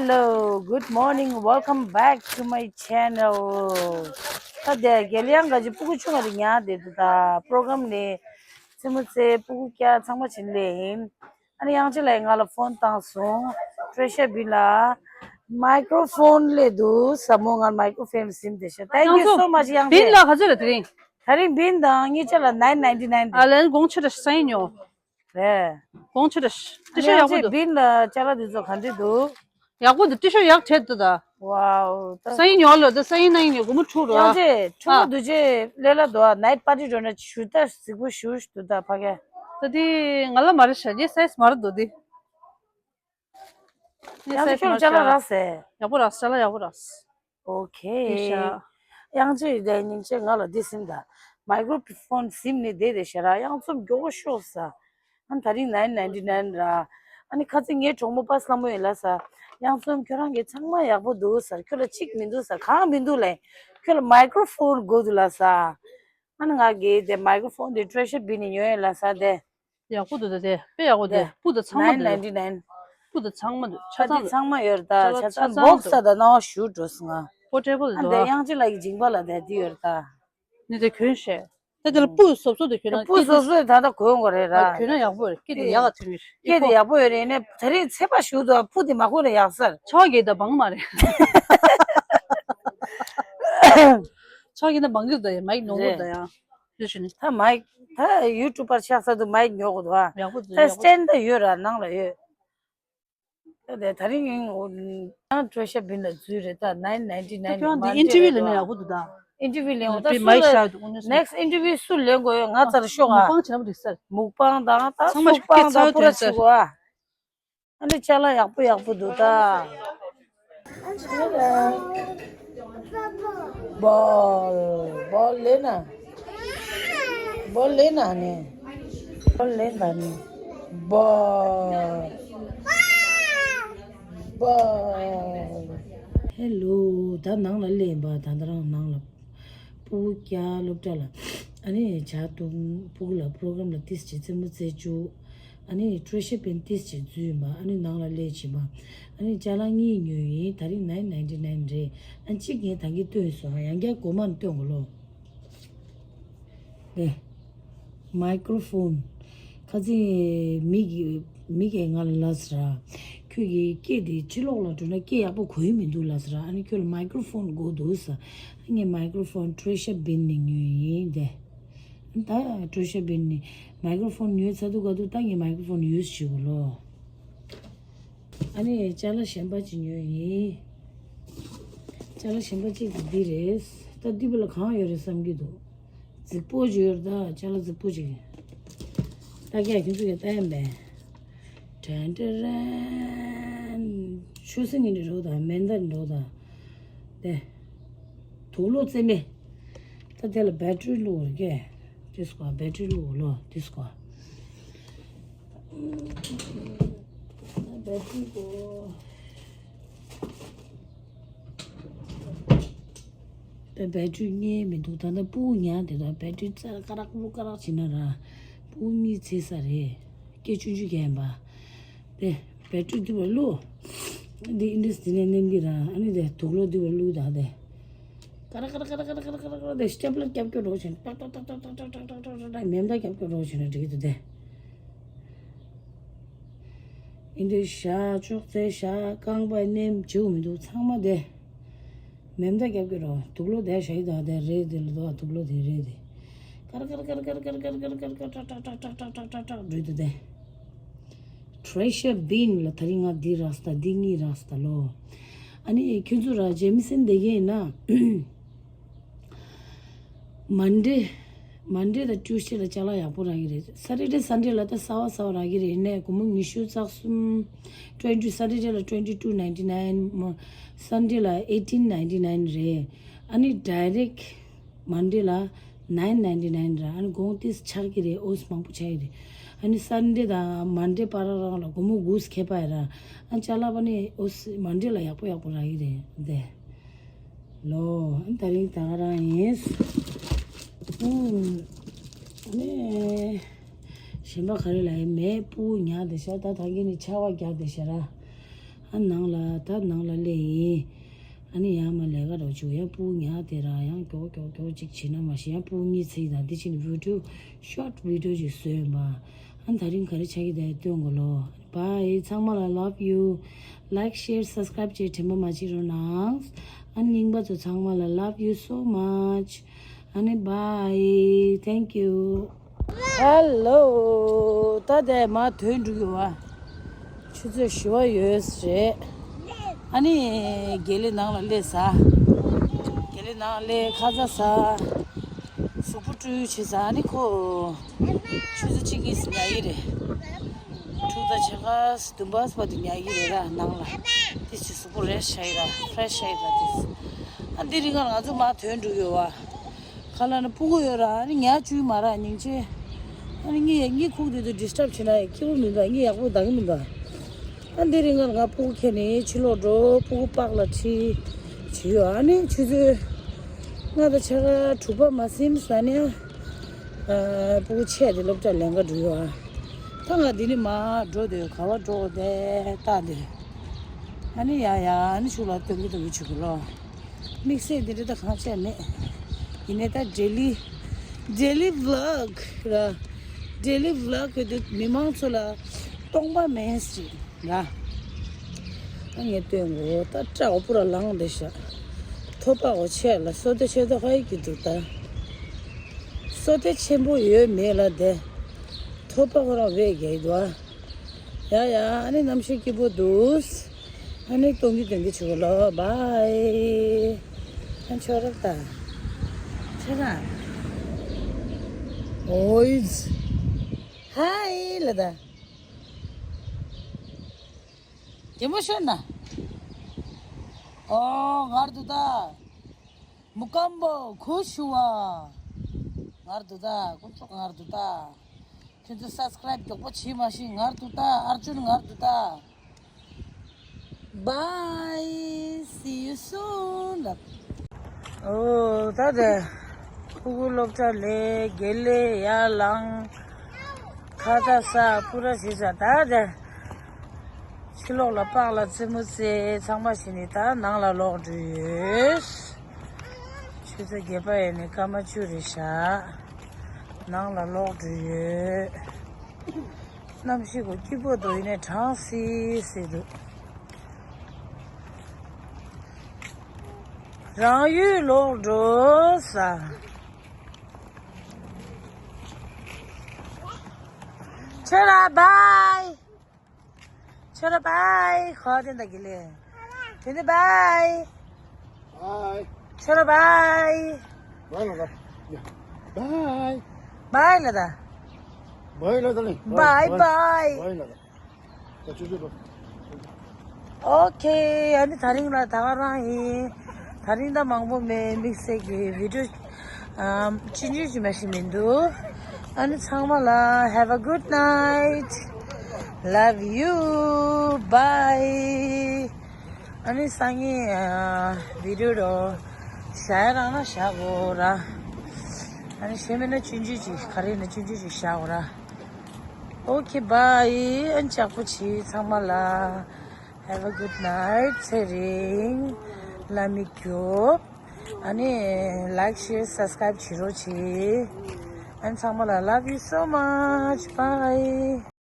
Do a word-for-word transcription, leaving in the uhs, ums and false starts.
Hello, good morning, welcome back to my channel. ད་དེ་རྒྱལ་ཡང་ག་ཅི་སྤུ་གུ་ཆུང་བ་དེ་ཉལ་བསྡད་འདུག་ད་པྲོ་གྷ་རམ་ནས་རྩེད་མོ་རྩེ། སྤུ་གུ་སྐྱ་ཚང་མ་བྱིན་ལས་ཡིན། ཨ་ནི་དབྱངས་ཅན་ལགས་ང་ལ་ཕོན་བཏང་སོང་། ཊྲེ་ཤར་བིན་ལ་མའི་ཀྲོ་ཕོན་སླེབས་འདུག་ཟེར་མོ། ང་མའི་ཀྲོ་ཕོན་ཟིན་བསྡད་ཤག Thank you so much དབྱངས་ཅན། བིན་ལ་ག་ཚོད་རེད་དེ་རིང་། དེ་རིང་བིན་དང་གཉིས་ཆ་ལ་nine ninety nine ཨ་ལན་དགོངས་ཆེ་དྲགས་ཤིག་སང་ཉིན་ཉོ། རེད། དགོངས་ཆེ་དྲགས་ཤིག་ཏི་ཤར་ཡག་པོ་འདུག་བིན་ལ་ཅ་ལག་འདི་ཚོ་ག་འདྲ་འདུག་ཡག་པོ་འདུག་ཏི་ཤར་ཡག་བྲིས་འདུག་ད། ཝའོ། ད་སང་ཉིན་ཉོ་ལོ། ད་སང་ཉིན་གནངས་ཉིན་ཉོ། དགོང་མོ་འཁྲུག་རོགས། ཡང་ཅེ་ཁྲོ་མོ་ཨ། འདུག་ཅེ་ལས་ལ་འདུག་ཨ། ནའིཊ་པར་ཊི་འགྲོ་ན་ཞུ་ད་གཟིགས་པོ་ཞུ་ཞུ་འདུག་ད་ཕ་གི། ད་དེ་ང་ལ་མ་རེད་ཤག་ངའི་སའི་ཛི་མ་རེད་འདུག་དེ། ངའི་ཡང་ཅེ་སའི་ཛི་ཁྱོད་མ་ཅ་ལག་རེད་རག་ཟེ། ཡག་པོ་རག་ཅ་ལག་ཡག་པོ་རག་ཨོ་ཁེ། ཡིན་ཤག་ཡང་ཅེ་དེ་སྙིང་རྗེ་ང་ལ་འདི་ཟིན་ད། མའི་ཀྲོ་ཕོན་ཟིན་ནས་བསྡད་བསྡད་ཤག་ར། དབྱངས་ཚོམ་མགྱོགས་པོ་ཤོག་ཟེར། ཨ་ནི་དེ་རིང་nine ninety nine ར། ཨ་ནི་ཁ་སང་ངའི་གྲོགས་མོ་པ་སླ་མོ་ཡིན་ལ་ཟེར། དབྱངས་ཚོམ་ཁྱོད་རང་གི་ཚང་མ་ཡག་པོ་འདུག་ཟེར། ཁྱོད་ལ་གཅིག་མི་འདུག་ཟེར། གང་མི་འདུག་ལབ། ཁྱོད་ལ་མའི་ཀྲོ་ཕོན་དགོས་འདུག་ལ་ཟེར། ཨ་ནི་ང་གིས་དེ་མའི་ཀྲོ་ཕོན་དེ་ཊྲེ་ཤར་བིན་ནས་ཉོས་ཡིན་ལ་ཟེར་དེ། ཡག་པོ་འདུག་ད་དེ་དཔེ་ཡག་པོ་འདུག་དེ་སྤུ་དང་ཚང་མ་འདུག nine ninety nine སྤུ་དང་ཚང་མ་འདུག་ཆ་ཨ་ཚང་འདི་འདུག་ཚང་མ་ཡོད་རེད་ད། ཆ་ཆ་ཚང་ཚང་འདུག་བོག་སི་ད་ད་སྣང་བ་ཞུ་འགྲོ་སོང་ང་། པོ་ཊེ་བལ་ཨ་འདུག་འདི་ཨ། དབྱངས་ཅན་ལགས་ཀྱི་མཇིང་པ་ལ་དེ་འདི་ཡོད་རེད་ད། ནི་དེ་གྱོན་ཤེས། ད་དེ་ལ་སྤུ་སོབ་སོབ་དེ་གྱོན་ན་སྤུ་སྐེ་དེ་སོབ་སོབ་ད་ལྟ་གོན་དགོས་རེད་ར། གྱོན་ན་ཡག་པོ་རེད། སྐེ་དེ་ཡག་ག་ཐོན་གྱི་རེད། སྐེ་དེ་ཡག་པོ་ཡོད་རེད། ནས་དེ་རིང་ཚེས་པ་ཞུགས་འདུག་སྤུ་དེ་མ་གོན་ན་ཡག་ས་རེད། ཆ་གེ་ད་བང་མ་རེད། ཆ་གེ་ད་བང་གི་ད་ཡ་མའིག་ནོར་གི་ད་ཡ། དེ་བཞིན་ད་མའིག་ད་ཡུ་ཊུབ་པར་ཆགས་ས་དུ་མའིག་ཉོ་དགོས་འདུག་ཨ། ཡག་པོ་འདུག་ད་ཡག་པོ་སི་ཊེན་ཌི་ད་ཡོད་ར་ནང་ལ་ཡོད། ད་དེ་ད་རིང་ཡང་ཊྲེ་ཤར་བིན་ལ་འཛུལ་རེད་ད། nine ninety nine ད་ཁྱོད་རང་དེ་ཨིན་ཊར་བིའུ་ལེན་ན་ཡག་པོ་འདུག་ད། ཨིན་ཊར་བིའུ་ལེན་འོ་ད་དེ་སུ་མའིག་ལ་ཤར་འདུག་ཨོ་ནེ་སི་ནེག་སི་ཊི་ཨིན་ཊར་བིའུ་སུ་ལེན་དགོས་ཡོད་ང་ཚར་ཤོག་ཨ། མུག་པང་བྱས་ན་འགྲིག་ས་རེད། མུག་པང་དང་ད་ཚང་མ་སུག་པང་ཤུགས་དང་ཚ་པུ་ར་ཐོན་ཤིག་ས་གོ་ཨ། ཨ་ནི་ཅ་ལག་ཡག་པོ་ཡག་པོ་འདུག་ད། བོལ་བོལ་ལེན་ན། བོལ་ལེན་ན་ནི། བོལ་ལེན་ད་ནི། བོལ། བོལ། ཧེ་ལོ། ད་ནང་ལ་སླེབས་པ། ད་ད་རང་ནང་ལ། སྤུ་གུ་སྐྱ་སློབ་གྲྭ་ལ། ཨ་ནི་ཇ་འཐུང་། སྤུ་གུ་ལ་པྲོ་གྷ་རམ་ལ་ཏིས་བྱེད། རྩེད་མོ་རྩེ་བཅུག་ཨ་ནི་ཊྲེ་ཤར་བིན་ཏིས་བྱེད་འཛུལ་ཡིན་པ། ཨ་ནི་ནང་ལ་སླེབས་བྱེད་པ། ཨ་ནི་ཅ་ལག་གཉིས་ཉོས་ཡིན། ད་རིང་nine ninety nine རེད། ཨ་ནི་གཅིག་ངས་ད་གིན་སྟོན་སོང་། ཡང་བསྐྱར་མགོ་མར་སྟོན་དགོས་ལོ། ནས། མའི་ཀྲོ་ཕོན། ཁ་ཚིག་མི་གི་མི་གིས་ང་ལ་ལབ་ཟེར། ཁྱོད་ཀྱི་སྐད་དེ་ཕྱི་ལོགས་ལ་འགྲོ་ན་སྐད་ཡག་པོ་གོ་ཡི་མི་འདུག་ལབ་ཟེར། ཨ་ནི་ཁྱོད་ལ་མའི་ཀྲོ་ཕོན་དགོས་འདུག་ཟེར། ཨ་ངས་མའི་ཀྲོ་ཕོན་ཊྲེ་ཤར་བིན་ནས་ཉོས་ཡིན་དེ། ད་ཊྲེ་ཤར་བིན་ནས་མའི་ཀྲོ་ཕོན་ཉོས་ཚར་དུས་ག་དུས་ད་ངས་མའི་ཀྲོ་ཕོན་ཡུ་སི་བྱེད་དགོས་ལོ། ཨ་ནི་ཅ་ལག་གཞན་པ་ཅིག་ཉོས་ཡིན། ཅ་ལག་གཞན་པ་གཅིག་དེ་འདི་རེད། ད་འདི་བོ་ལ་གང་ཡོད་རེད་བསམ་གྱི་འདུག་རྫིག་པོ་ཅིག་ཡོད་རེད་ད། ཅ་ལག་རྫིག་པོ་ཅིག་ད་ཀྱང་ཁྱོད་ཚོ་གིས་ལྟ་ཡ་མེད། དྲན་དྲན་རན། ཆུ་སྲིན་ནི་འགྲོ་ད། མེ་མདའ་འགྲོ་ད། དེ། དུག་ལོག་རྩེ་མེད། ད་དེ་ལ་བེ་ཊི་རི་བླུགས་རེད་ཀྱེ། དེ་སྐོར་བེ་ཊི་རི་བླུགས་ལོ། དེ་སྐོར། བེ་ཊི་རི་གོ། ད་བེ་ཊི་རི་རྙེད་མི་འདུག་ད་ལྟ་སྤུ་གུ་ཉལ་བསྡད་ད། བེ་ཊི་རི་རྩ་ཀ་རག་ཀུ་ཀ་རག་བྱེད་ན་ར། སྤུ་གུ་གཉིད་སད་ས་རེད། སྐད་ཆུང་ཆུང་རྒྱག་ཡིན་པ། དེ་བེ་ཊི་རི་འདི་བ་བླུགས། འདི་ཨིན་དྲེ་སི་འདི་ནས་མནན་གྱི་ར། ཨ་ནི་དེ་དུག་ལོག་འདི་བ་བླུགས་ད་དེ། ཀ་ར་ཀ་ར་ཀ་ར་ཀ་ར་ཀ་ར་ཀ་ར་དེ་སི་ཊེབ་ལར་རྒྱབ་སྐྱོར་རོགས་བྱས་ནས་ཏག་ཏག་ཏག་ཏག་མེ་མདའ་རྒྱབ་སྐྱོར་རོགས་བྱས་ན་འགྲིག་གི་འདུག་དེ། ཨིན་དྲེ་སི་བཞག་ཅོག་ཙེ་བཞག་རྐང་པ་མནན་བྱེད་དགོས་མི་འདུག་ཚང་མ་དེ། མེ་མདའ་རྒྱབ་ཀྱི་རོ། དུག་ལོག་དེ་ཞ་ཡི་དང་དེ་རེད། དེ་ལ་དོ་དུག་ལོག་དེ་རེད་དེ། ཀར་ཀར་ཀར་ཀར་ཀར་ཀར་ཀར་ཀར་ཀར་ཀྲག་ཀྲག་ཀྲག་ཀྲག་འགྲོ་དུ་དེ། ཊྲེ་ཤར་བིན་ལ་དེ་རིང་ང་འདི་རག་སྟ། འདི་གཉིས་རག་སྟ་ལོ། ཨ་ནི་ཁྱོད་ཚོ་ར་ཇེ་མི་སན་བསྡད་ཀྱི་ཡིན་ན། མན་ཌེ། མན་ཌེ་དང་ཊིའུ་སི་ཌེ་ལ་ཅ་ལག་ཡག་པོ་རག་གི་རེད། སེ་ཊར་ཌེ་སན་ཌེ་ལ་ད་གསར་པ་གསར་པ་རག་གི་རེད། ཡིན་ནའི་སྒོར་མོ་ཉི་ཤུ་རྩ་གསུམ། ཊུ་ཝེན་ཊི། སེ་ཊར་ཌེ་ལ་twenty two ninety nine མོ། སན་ཌེ་ལ་eighteen ninety nine རེད། ཨ་ནི་ཌའི་རེག་མན་ཌེ་ལ་nine ninety nine ར། ཨ་ནི་དགོང་ཏིས་ཆག་གི་རེད། ཨོ་སི་མང་པོ་ཆག་གི་རེད། ཨ་ནི་སན་ཌེ་དང་མན་ཌེ་བར་རང་ལ་སྒོར་མོ་དགུ་ཁེ་པ་ཡ་ར། ཨ་ཅ་ལག་པ་ནི་ཨོ་སི་མན་ཌེ་ལ་ཡག་པོ་ཡག་པོ་རག་གི་རེད་དེ། ལོ། ཨ་ནི་དེ་རིང་ད་ག་རང་ཡིན། ཨུམ། ནས། གཞན་པ་ག་རེ་ལ་ཡིན་མེད། སྤུ་གུ་ཉལ་བསྡད་ཤག་ད་ད་གིན་ནི་ཆར་པ་རྒྱག་བསྡད་ཤག་ར། ཨ་ནང་ལ་ད་ནང་ལ་སླེབས་ཡིན། ཨ་ནི་ཡང་མ་ལས་ཀ་རོ་བཅུག་ཡང་སྤུ་གུ་ཉལ་དེ་ར་ཡང་མགྱོགས་མགྱོགས་མགྱོགས་ཅིག་བྱེད་ན་མ་ཤེས་ཡང་སྤུ་གུ་གཉིད་ཚིག་དང་འདི་ཕྱིན་video short video་ཅིག་བཟོས་ཡིན་པ། ཨ་ད་རིང་ག་རེ་ཆགས་ཀྱི་འདུག་སྟོན་དགོས་ལོ། Bye ཚང་མ་ལ་love you། Like share subscribe་བྱེད་དྲན་པ་མ་བརྗེད་རོགས་གནང་། ཨ་རྙིང་པ་ཚོ་ཚང་མ་ལ་love you so much། ཨ་ནི་bye thank you། Hello། ད་ལྟ་མར་ཐོན་འགྲོ་གི་ཡོད་པ། ཆུ་ཚོད་བཞི་པ་ཡོལ་རེད། ཨ་ནི་དགེ་ལེགས་ནང་ལ་སླེབས་ས། དགེ་ལེགས་ནང་སླེབས་ཁ་ཚ་ཟ། གཟུགས་པོ་བཀྲུས་བྱས་ས་ཨ་ནི་ཁོ། ཆུ་ཚོད་གཅིག་གཉིས་སུ་ཉལ་གྱི་རེད། དྲུག་དང་ཕྱེད་ཀ་བདུན་པ་བར་དུ་ཉལ་གྱི་རེད་ར་ནང་ལ། དེ་ཕྱིན་གཟུགས་པོ་rest་བྱས་ཡིན་ར་fresh་བྱས་ཡིན་ར་དེ། ཨ་འདི་རིང་ང་ལ་ང་ཚོ་མར་ཐོན་འགྲོ་གི་ཡོད་པ། ཁ་ལག་ནི་སྤུ་གུ་ཡོད་ར་ཨ་ནི་ཉལ་བཅུག་མ་ར་སྙིང་རྗེ། ཨ་ནི་ངས་ཡ་གཉིད་ཁུག་དུས་དུ་disturb་བྱེད་ན་ཡ་སྐྱིད་པོ་མིན་པ་ངས་ཡག་པོ་བསྡད་ཀྱི་མིན་པ། ཨ་འདི་རིང་ང་ལ་ང་སྤུ་གུ་ཁྱེར་ནས་ཕྱི་ལོགས་འགྲོ་སྤུ་གུ་པགས་ལ་ཁྲིད། བྱས་ཡོད་ཨ་ནི་ཆུ་ཚོད་ལྔ་དང་ཕྱེད་ཀ་དྲུག་པ་མ་ཟིན་ཙམ་ནས། ཨ་སྤུ་གུ་ཆེ་དེ་སློབ་གྲྭ་ལེན་ག་འགྲོ་ཡོད་ཨ། ད་ང་འདི་ནས་མར་འགྲོ་འདོད་ག་པར་འགྲོ་འདོད་ལྟ་འདོད། ཨ་ནི་ཡ་ཡ་ཨ་ནི་ཕྱུགས་ལ་སྟོན་གི་སྟོན་གི་བྱེད་དགོས་ལོ། དམིགས་བསལ་འདི་འདྲ་ད་གང་བྱས་མེད། ཡིན་ནའི་ད་daily daily vlog་ར། daily vlog་གི་དུས་མི་མང་ཚོ་ལ་སྟོང་པ་མེད་ཞིག་ར། ཨ་ངས་སྟོན་གོ་ད་སྐྲ་འོ་པུ་ར་ལངས་བསྡད་ཤག་ཐོ་པ་འོ་ཆེ་ལ་སོ་ཏེ་ཆེ་ཏོ་ཧ་ཡི་གི་འདུག་ད། སོ་ཏེ་ཆེན་པོ་ཡོད་མེད་ལ་དེ། ཐོ་པ་ཁོ་རང་བས་རྒྱག་གི་འདུག་ཨ། ཡ་ཡ་ཨ་ནི་གནམ་གཤིས་སྐྱིད་པོ་འདུག་ཨ་ནི་སྟོན་གི་སྟོན་གི་བྱེད་གོ་ལོ། Bye། ཨ་ཆོ་རོགས་ད། ཆོ་ར། ཨོའི། Hi་ལ་ད། རྒན་མོ་ཤོད་ན། ཨོ་ངར་འདུག་ད། མུ་ཀམ་པོ་ཁུ་ཤུ་བ། ངར་འདུག་ད་ཀུན་ཚོགས་ངར་འདུག་ད། ཁྱོད་ཚོ་subscribe་མགྱོགས་པོ་བྱེད་མ་ཤེས་ངར་འདུག་ད་ཨར་ཇུན་ངར་འདུག་ད། Bye see you soon་ལབ། ཨོ་ད་དེ། ཕྲུ་གུ་སློབ་གྲྭ་ལས་དགེ་ལས་ཡར་ལངས། ཁ་ཚ་ས་སྤུ་ར་བྱེད་ས་ད་དེ། ཕྱི་ལོགས་ལ་པགས་ལ་རྩེད་མོ་རྩེ་ཚང་མ་བྱས་ནས་ད་ནང་ལ་ལོག་འགྲོ་ཡོད། ཆུ་ཚོད་བརྒྱད་པ་ཡས་ནས་སྐར་མ་བཅུ་རེད་ཤག་ནང་ལ་ལོག་འགྲོ་ཡོད། གནམ་གཤིས་ཀོ་སྐྱིད་པོ་འདུག་ཡིན་ནའི་གྲང་སི་སི་འདུག་རང་ཡུལ་ལོག་འགྲོ་ས། ཁྱོད་ར་bye། ཁྱོད་ར་bye། ཁོ་དེ་འདྲ་གི་ལེ། དེ་འདྲ་bye། Bye། ཁྱོད་ར་bye། Bye་ལ་ད། Bye། Bye་ལ་ད། Bye་ལ་ད་ལེ། Bye bye། Bye་ལ་ད། ད་ཆུ་ཆུ་ལོ། Okay ཨ་ནི་ད་རིང་ལ་ད་ག་རང་ཡིན། ད་རིང་ད་མང་པོ་མེད་དམིགས་བསལ་གྱི་video་ཨམ་ཅི་འཇུ་ཅི་མ་ཞིག་མི་འདུག་ཨ་ནི་ཚང་མ་ལ་have a good night། Love you། Bye། ཨ་ནི་སང་ཉིན་ཨ་video་རོ་བཞག་ཡ་རང་ན་བཞག་གོ་ར། ཨ་ནི་གཞན་མེད་ན་ཅི་འཇུ་ཅི་ག་རེ་ཡིན་ན་ཅི་འཇུ་ཅི་བཞག་གོ་ར། Okay bye། ཨ་ནི་ལྕགས་པོ་ཆེ་ཚང་མ་ལ། Have a good night། ཚེ་རིང་། ལ་མི་སྐྱོབ། ཨ་ནི་like share subscribe་བྱེད་རོགས་བྱེད། ཨ་ནི་ཚང་མ་ལ་love you so much། Bye།